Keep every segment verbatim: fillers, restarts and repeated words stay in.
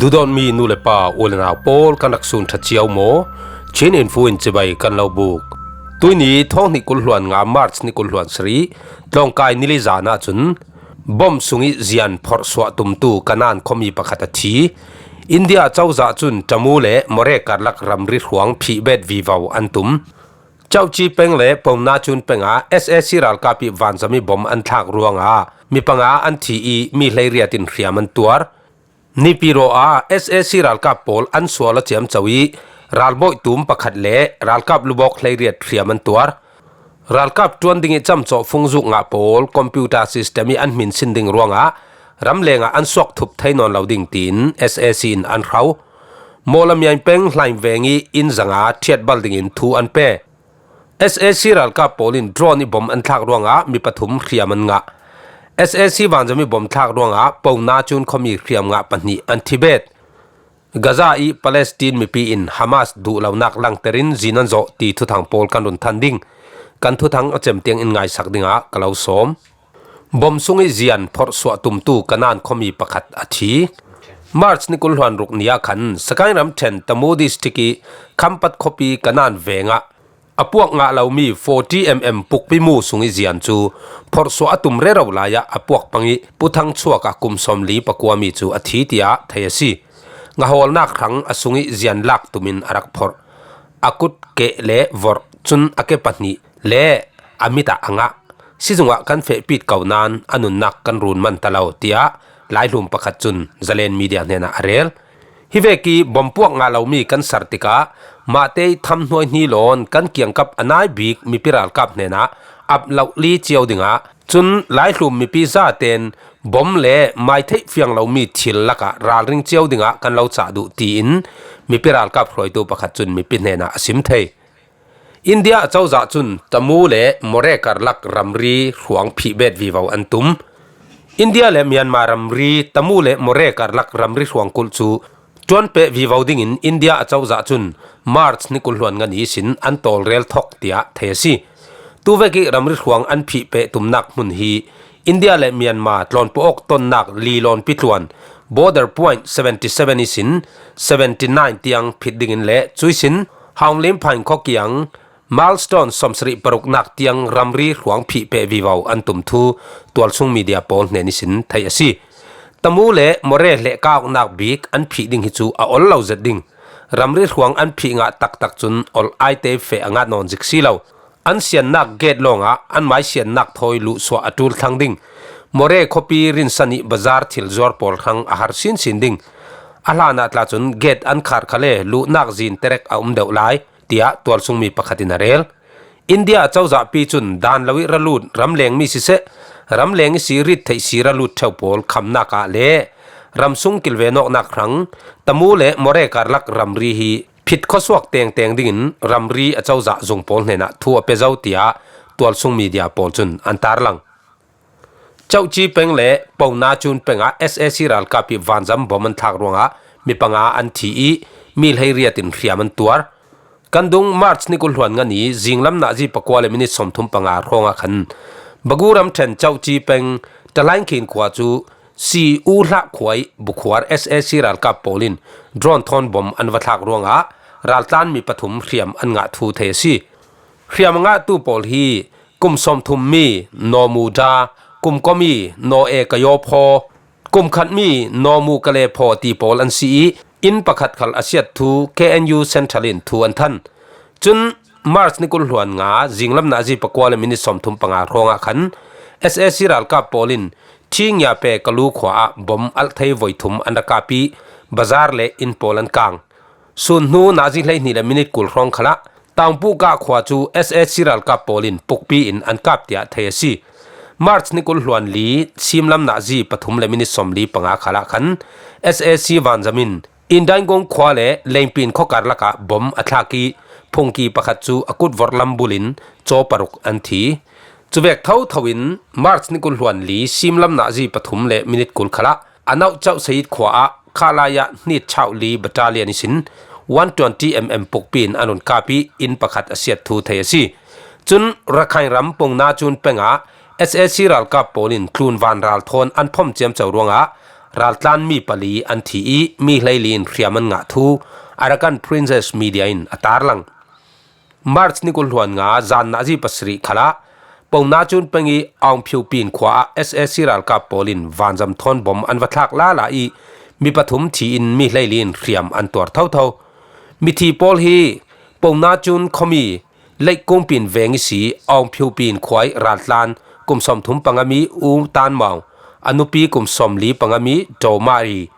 Duhdawtmi nu le pa, u le nau pawl kan rak sun ṭha cio maw? Chin Info in cibai kan lo buk. Tuini thawng hnih kul hluan nga, March ni kul hluan sarih, tlawngkai ni li zan ahcun bom sung i zian phorhsuah tumtu Kanan khuami pakhat a thi. India cozah cun Tamu le More karlak ramri hruang phih bet vivo an tum. Chauchi peng le Pongna Chun peng ah S A C ralkap i vanzam i bom an thlak ruangah mi panga an thi i mi hleiriat in hriam an tuar. Nipiro ah S A C ralkap pawl an sual a ciamco i ralbawi tum pakhat le ralkap lubawk hleiriat hriam an tuar. Ralkap ṭuan ding i camcawh fungzuk ngah pawl computer system i an hmin sin ding ruangah ramleng ah an suak thup thei nawn lo ding tiin S A C in an hro. Mawlamiain peng Hlaim veng i inn zanga ṭhiatbal dingin thu an pe. S A C ralkap pawl in drone i bom an thlak ruangah mi pathum hriam an ngah. S A C vanzam i bom thlak ruangah Pongna Chun khuami hriam ngah pahnih an thi bet. Gaza i Palestine mipi in Hamas duh lonak langter in zin an zawh ti thuthang pawl kan run than ding. Kan thuthang a cem tiang in ngaisak dingah ka lo sawm. Bom sung i zian phorhsuah tumtu Kanan khuami pakhat a thi. March ni kul hluan ruk ni ah khan Sagaing ramṭhen Tamu district i Khampat khuapi Kanan vengah a puak ngah lomi forty M M pukpi mu sung i zian cu phorhsuah a tum rero lai ah a puak pang i Pu Thang Chuak ah kum sawmli pakuami cu a thi tiah thei a si. Ngahawlnak hrang a sung i zian lak tum in a rak phorh. A kut keh le vorh cun a ke pahnih le a mit ah a ngah. Sizung ah kan fehpit ko nain a nunnak kan run man ta lo, tiah Laihlum pakhat cun Zalen Media hnenah a rel. Hi vek i bompuak ngah lomi kan sar tikah mahte i tham hnuai hni lawn kan kiangkap a nai bik mipi ralkap hnenah ap loh li cio dingah cun Laihlum mipi zaten bom le mai theih fiang lomi thil lakah ralring cio dingah kan lo cah duh, tiin mipi ralkap hruaitu pakhat cun mipi hnenah a sim thei. India a cozah cun Tamu le More karlak ramri hruang phih bet vivo an tum. India le Myanmar ramri Tamu le More karlak ramri hruang kulh cu ṭuanpeh vivo dingin India a cozah cun March ni kul hluan nga ni ihsin an tawlrel thok tiah thei a si. Tuvek i ramri hruang an phih peh tumnak hmun hi India le Myanmar tlawnpawh awk tonnak Lilawnpi tluan, border point seventy seven ihsin seventy nine tiang phit dingin le cuihsin Haunglim Phain khuakiang milestone sawmsarih paruknak tiang ramri hruang phih peh vivo an tum thu tualsung media pawl hnen ihsin theih a si. Tamu le More hlehka awknak bik an phih ding hi cu a ol lo zet ding. Ramri hruang an phih ngah taktak cun ol aite feh a ngah nawn zik si lo. An siannak gate lawngah an mai siannak thawi luhsuah a ṭul thlang ding. More khuapi rinsan i bazar thil zuar pawl hrang a har sinsin ding. A hlanah tla cun gate an khar kha le luhnak zin terek a um deuh lai, tiah tualsungmi pakhat in a rel. India a cozahpi cun dan lo i ra lut ramlengmi siseh, ramleng i si rit theih si ra lut ṭheu pawl khamnak ah le ramsung kilven awknak hrang Tamu le More karlak ramri hi phit khuasuak tengteng dingin ramri a cozah zung pawl hnenah thu a pe zo, tiah tualsung media pawl cun an tarlang. Chauchi peng le Pongna Chun peng ah S A C ralkap i vanzam bom an thlak ruangah mi panga an thi i mi hleiriat in hriam an tuar. Kan dung March ni kul hluan nga ni zinglam nazi pakua le minit sawmthum panga hrawngah khan Bagu ramṭhen Chauchi peng Talaingkhin khua cu Si U Hlah khua i bukhuar S A C ralkap pawl in drone thawn bom an va thlak ruangah raltlan mi pathum hriam an ngah thu thei a si. Hriam a ngahtu pawl hi kum sawmthum mi Naw Mu Da, kum kua mi Naw E Ka Yaw Phaw, kum khat mi Naw Mu Ka Le Phaw ti pawl an si i inn pakhat khal a siat thu K N U Central in thu an than. Cun March ni kul hluan nga zinglam nazi pakua le minit sawmthum panga hrawngah khan S A C ralkap pawl in Thi Ngia Pe Kalu khua ah bom alh thei voi thum an ra kap i bazar le inn pawl an kang. Sun hnu nazi hleihnih le minit kul hrawng khalah Tangpuka khua cu S A C ralkap pawl in pukpi in an kap tiah thei a si. March ni kul hluan li simlam nazi pathum le minit sawmli panga khalah khan S A C vanzam in Indaingong khua le Lengpin khuakar lakah bom a thlak i phungki pakhat cu a kut vorh lam bul in caw paruk an thi. Cuvek thotho in March ni kul hluan li simlam nazi pathum le minit kul khalah a nauh chauh Sayit khua ah khahlai ah hnit chauh li battalion ihsin one twenty M M pukpi in an run kap i inn pakhat a siat thu thei a si. Cun Rakhine ram Pongna Cun peng ah S A C ralkap pawl in tlunvan ral thawn an phom ciamco ruangah raltlan mi pali an thi i mi hleili in hriam an ngah thu Arakan Princess Media in a tarlang. March ni kul hluan nga zan nazi pasarih khalah Pona Cun peng i Aung Pyo Pin khua ah S A C ralkap pawl in vanzam thawn bom an va thlak lala i mi pathum thi in mi hleili in hriam an tuar thotho. Mithi pawl hi Pona Cun khuami Leikungpin veng i si Aung Pyo Pin khua i raltlan kum sawmthum panga mi U Tan Maung, a nupi kum sawmli panga mi Do Mari,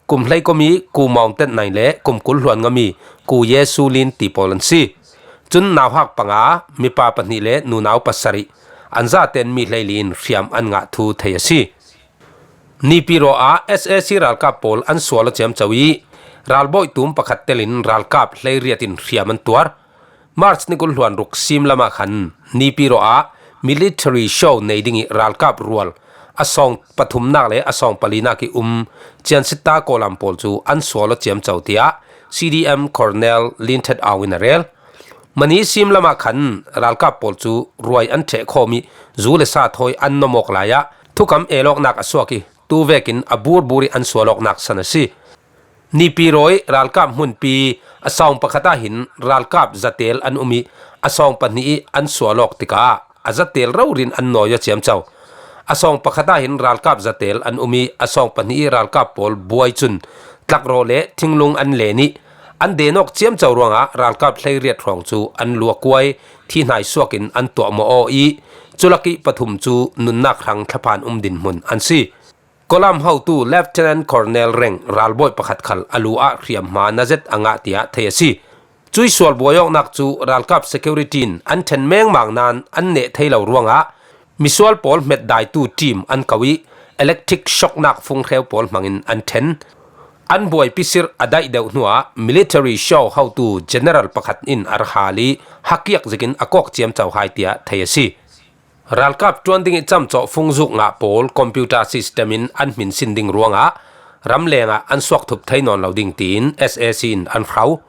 kum hleikua mi Ku Maung Tet Nai le kum kul hluan nga mi Ku Yesu Lin ti pawl an si. Cun nauhak panga, mipa pahnih le nunau pasarih an zaten mi hleili in hriam an ngah thu thei a si. Nipiro ah S A C ralkap pawl an sual a ciamco i ralbawi tum pakhat telin ralkap hleiriat in hriam an tuar. March ni kul hluan ruk sim lama khan Nipiro ah military show nei ding i ralkap rual a sawng pathumnak le a sawng palinak i um Ciansita Kawlam pawl cu an sual a ciamco, tiah C D M Colonel Lin Thet Aung in a rel. Mani sim lamah khan ralkap pawl cu ruai an ṭheh khawm i zu le sa thawi an nomawk lai ah thukam elawknak a suak i tu vekin a burbur i an sual awknak san a si. Nipiro i ralkap hmunpi a sawng pakhat ah hin ralkap zatel an um i a sawng pahnih i an sual awk tikah a zatel rori in an nawi aw ciamco. A sawng pakhat ah hin ralkap zatel an um i a sawng pahnih i ralkap pawl buai cun tlakrawh le thinglung an len i an den awk ciamco ruangah ralkap hleiriat hrawng cu an luakuai, thihnai suak in an tuahmawh aw i culak i pathum cu nunnak hrang thlaphan um dinhmun an si. Kolam hotu Lieutenant Colonel reng ralbawi pakhat khal a lu ah hriamhma na zet a ngah tiah thei a si. Cui sual buai awknak cu ralkap security in an ṭhen mengmang nain an neh thei lo ruangah misual pawl hmetdaitu team an ko i electric shocknak funghreu pawl hmangin an ṭhen. An buaipi sirh a daih deuh hnuah military show hotu general pakhat in a ra hal i hakiak zikin a kawk ciamco hai tiah thei a si. Ralkap ṭuan ding i camcawh fungzuk ngah pawl computer system in an hminsin ding ruangah ramleng ah an suak thup thei nawn lo ding tiin S A C in an hro.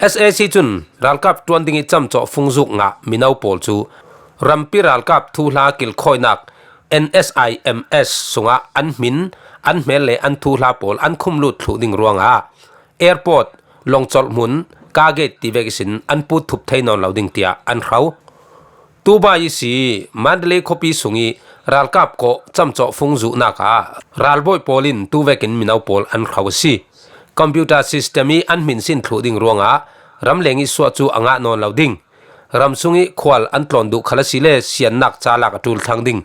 S A C cun ralkap ṭuan ding i camcawh fungzuk ngah mino pawl cu rampi ralkap thuhla kilkhawinak N S I M S sungah an hmin, an hmel le an thuhla pawl an khumlut thluh ding ruangah airport, longcolh hmun, car gate ti vek ihsin an put thup thei nawn lo ding tiah an hro. Tubai ihsi Mandalay khuapi sung i ralkap kawh camcawh fung zuhnak ah ralbawi pawl in tu vekin mino pawl an hro a si. Computer system i an hminsin thluh ding ruangah ramleng i suah cu a ngah nawn lo ding. Ram sung i khual an tlawn duh khal a si le siannak ca lak a ṭul thlang ding.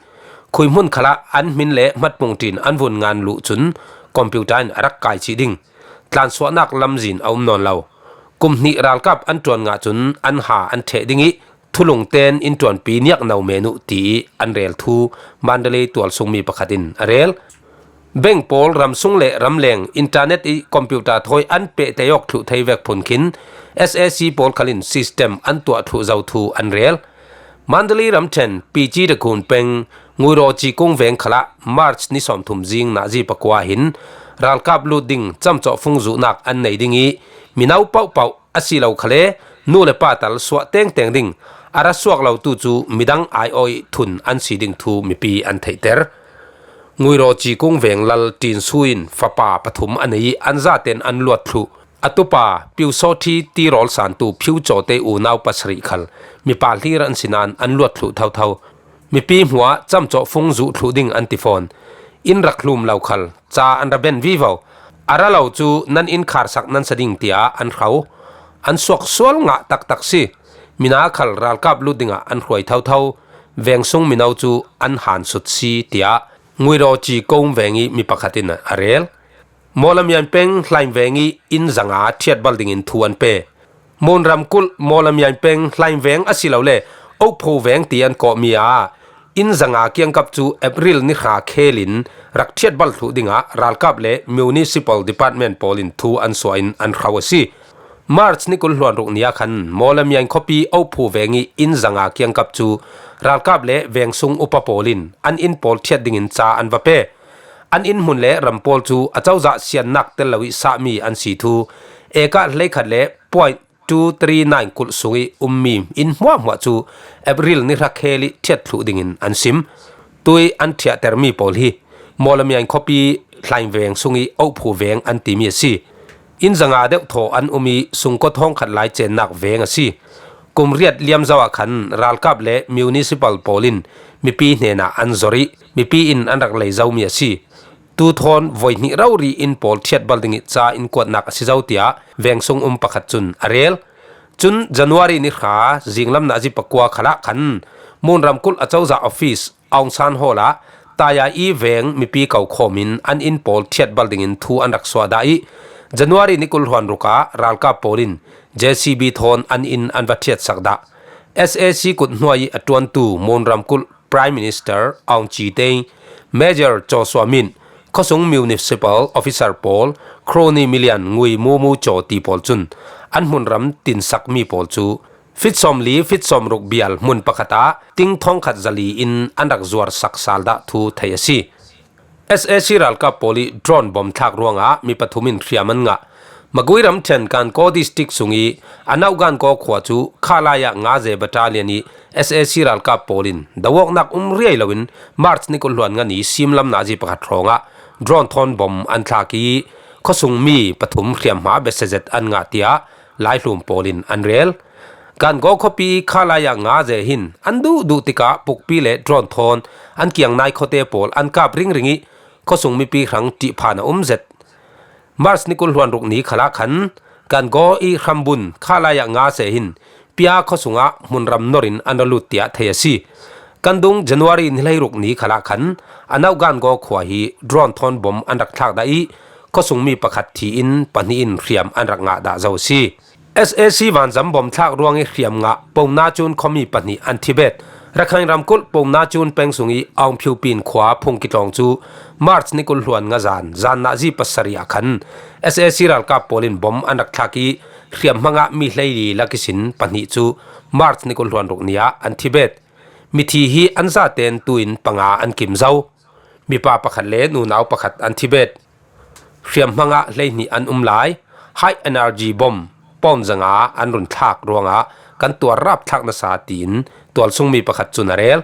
Khuihmun khalah an hmin le hmatpung ṭin an vun ngan luh cun computer in a rak kai cih ding. Tlansuahnak lamzin a um nawn lo. Kum hnih ralkap an ṭuan ngah cun an ha an ṭheh ding i thulung ten in ṭuanpi niak no men uh ti i an rel thu Mandalay tualsungmi pakhat in a rel. Bank pawl ramsung le ramleng internet i computer thawi an peh tei awk thluh thei vek phun khin S A C pawl khal in system an tuah thluh zo thu an rel. Mandalay ramṭhen Pici Dakhun peng Nguirawci kung veng khalah March ni sawmthum zing nazi pakua hin ralkap lut ding camcawh fung zuhnak an nei ding i mino paohpaoh a si lo khale nu le pa tal suah tengteng ding a ra suak lotu cu midang aiawh i thun an si ding thu mipi an theihter. Nguirawci kung veng lal Ṭin Su in fapa pathum a nei i an zaten an luat thluh. A tupa Piu Saw Ṭhi tirawl santu Phiu Caw Te unau pasarih khal mipa hlir an si nain an luat thluh thotho. Mipi hmuah camcawh fung zuh thluh ding an ti fawn. In rak hlum lo khal ca an ra ben vivo. A ra lo cu nan in kharsak nan sa ding tiah an hro. An suak sual ngah taktak si. Mina khal ralkap lut dingah an hruai thotho. Veng sung mino cu an han sut si tiah Nguirawci kung veng i mi pakhat in a rel. Mawlamyain peng Hlaim veng i inn zanga ṭhiatbal dingin thu an pe. Mun ramkulh Mawlamyain peng Hlaim veng asilole Okpho veng ti an kawhmi ah inn zanga kiangkap cu April ni hra khelin rak ṭhiatbal thluh dingah ralkap le Municipal Department pawl in thu an suah in an hro a si. March ni kul hluan ruk ni ah khan Mawlamyain khuapi Okpho veng i inn zanga kiangkap cu ralkap le veng sung upa pawl in an inn pawl ṭhiat dingin ca an va pe. An inn hmun le ram pawl cu a cozah siannak tel lo i sahmi an si thu, eka hleikhat le point two three nine kulh sung i ummi inn hmuahhmuah cu April ni hra khel i ṭhiat thluh dingin an sim. Tui an ṭhiahtermi pawl hi Mawlamyain khuapi Hlaing veng sung ih Ohphu veng an timi a si. Inn zanga deuh thaw an um ih sungkaw thawngkhat lai cennak veng a si. Kum riat liam zo ah khan ralkap le municipal pawl in mipi hnenah an zor ih mipi in an rak lei zomi a si. Tu thawn voi hnih rori inn pawl ṭhiat bal ding ih ca in kuatnak a si zo, tiah veng sung um pakhat cun a rel. Cun January ni hra zinglam nazi pakua khalah khan Mun ramkulh acozah office Aung San Hall ah Taya i veng mipi ko khawm in an inn pawl ṭhiat bal dingin thu an rak suah dah ih, January ni kul hluan ruk ah ralkap pawl in J C B thawn an inn an va ṭhiatsak dah. S A C kut hnuai ih a ṭuantu Mun ramkulh Prime Minister Aung Chi Teng, Major Joshua Min, khuasung municipal officer pawl, Crony Milian Ngui Mumu Chaw ti pawl cun an hmunram tinsakmi pawl cu fit sawmli, fit sawmruk bial hmun pakhat ah ting thawngkhat zali in an rak zuarsak sal dah thu theih a si. S A C ralkap pawl ih drone bom thlak ruangah mi pathum in hriam an ngah. Magui ramṭhen Gangaw district sung ih a nauh Gangaw khua cu khalai ah nga ze battalion ih S A C ralkap pawl in dawawknak um riai loin March ni kul hluan nga ni simlam nazi pakhat hrawngah drone thawn bom an thlak ih khuasung mi pathum hriamhma besia zet an ngah, tiah laihlum pawl in an rel. Gangaw khuapi khalai ah nga ze hin an duhduh tikah pukpi le drone thawn an kiang nai khuate pawl an kap ringring ih khuasung mipi hrang ṭihphan a um zet. March ni kul hluan ruk ni khalah khan Gangaw ih hrambun khalai ah nga ze hin Pia khuasung ah hmunram nor in an ra lut, tiah theih a si. Kan dung January ni hleiruk ni khalah khan a nauh Gangaw khua hi drone thawn bom an rak thlak dah ih khuasung mi pakhat thi in pahnih in hriam an rak ngah dah zo a si. S A C vanzam bom thlak ruang ih hriam ngah Pona Cun khuami pahnih an thi bet. Rakhine ramkulh Pona Cun peng sung ih Aung Pyu Pin khua phung kitlawng cu March ni kul hluan nga zan, zan nazi pasarih ah khan S A C ralkap pawl in bom an rak thlak ih hriam hmangah mi hleili lak ihsin pahnih cu March ni kul hluan ruk ni ah an thi bet. Mithi hi an zaten tu in panga an kim zo. Mipa pakhat le nunau pakhat an thi bet. Hriam hmangah hleihnih an um lai. High energy bomb pawn zanga an run thlak ruangah kan tuar rapthlak nasa, tiin tualsung mi pakhat cun a rel.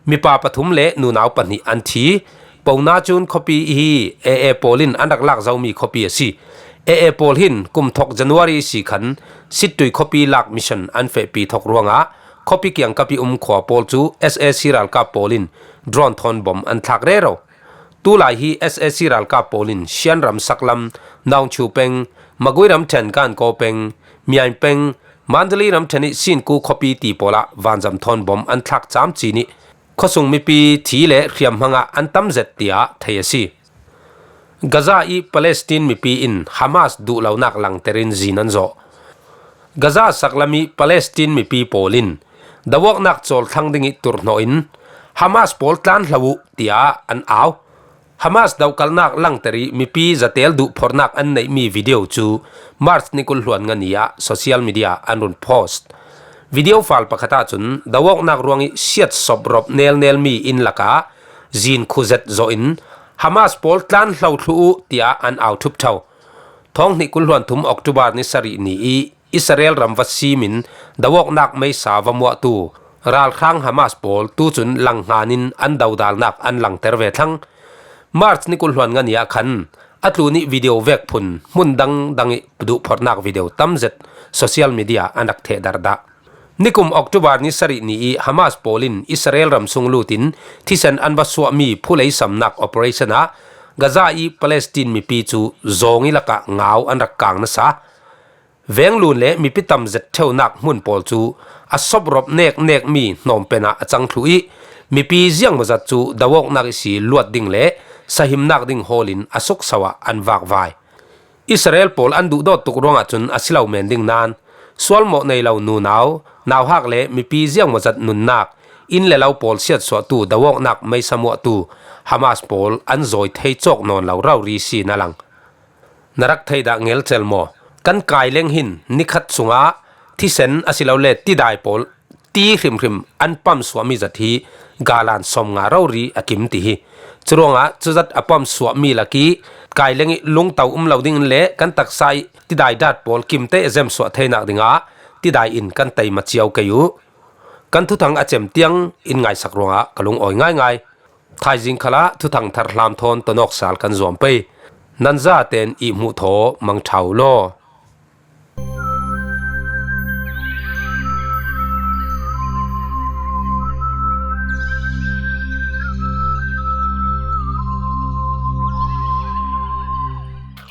Mipa pathum le nunau pahnih an thi. Pona Cun khuapi hi A A pawl in an rak lak zomi khuapi a si. A A pawl hin kum thawk January ihsi khan Sittui khuapi lak mission an fehpi thawk ruangah khuapi kiangkap ih um khua pawl cu S A C ralkap pawl in drone thawn bom an thlak rero. Tulai hi S A C ralkap pawl in Shan ram saklam Naungchu peng, Magui ramṭhen Gangaw peng, Miain peng, Mandalay ramṭhen ih Sinku khuapi ti pawl ah vanzam thawn bom an thlak camcin ih khuasung mipi thi le hriam hmangah an tam zet, tiah theih a si. Gaza ih Palestine mipi in Hamas duhlonak langter in zin an zawh. Gaza saklam ih Palestine mipi pawl in dawawknak cawlthlang ding ih turhnawh in Hamas pawl tlanhlo uh, tiah an au. Hamas dohkalnak langter ih mipi zatel duhphornak an neihmi video cu March ni kul hluan nga ni ah social media an run post. Video file pakhat ahcun dawawknak ruangih siatsop rop nelnelmi inn lakah zin khu zet zawh in Hamas pawl tlanhlo thluh uh, tiah an au ṭhupṭho. Thawng hnih kul hluan thum October ni sarih ni ih Israel ram va sim in dawawknak meisa va muahtu ralhrang Hamas pawl tucun langhngan in an dodalnak an langter ve thlang. March ni kul hluan nga ni ah khan a tlun ih video vek phun hmun dangdang ih duhphorhnak video tam zet social media an rak thehdarh dah. Nikum October ni sarih ni ih Hamas pawl in Israel ram sung lut in thisen an va suahmi phulei samnak operation ah Gaza ih Palestine mipi cu zawng ih lakah ngau an rak kang nasa. Venglun le mipi tam zet ṭheunak hmun pawl cu a soprop neknekmi hnawmpen ah a cang thluh ih mipi ziangmawzat cu dawawknak ihsi luat ding le sahimnak ding hawl in a sukso ah an vakvai. Israel pawl an duhdawt tuk ruangah cun a si lo men ding nain sualmawh nei lo nunau, nauhak le mipi ziangmawzat nunnak, inn le lo pawl siatsuahtu dawawknak meisa muahtu Hamas pawl an zawi thei cawk nawn lo rori si na lang. Na rak thei dah ngelcel maw? Kan kaileng hin nikhat sungah thisen asilole tidai pawl ti hrimhrim an pam suahmi zat hi galan sawmnga rori a kim ti hi. Curuangah cuzat a pam suahmi lak ih kaileng ih lungto um lo ding in le kan taksa ih tidai dat pawl kimte a zem suah theinak dingah tidai in kan tei macio kei uh. Kan thuthang a cem tiang in ngaisak ruangah ka lungawi ngaingai. Thaizing khalah thuthang thar hlam thawn tonawk sal kan zuam pei. Nan zaten ihmuh thaw mang ṭha u law.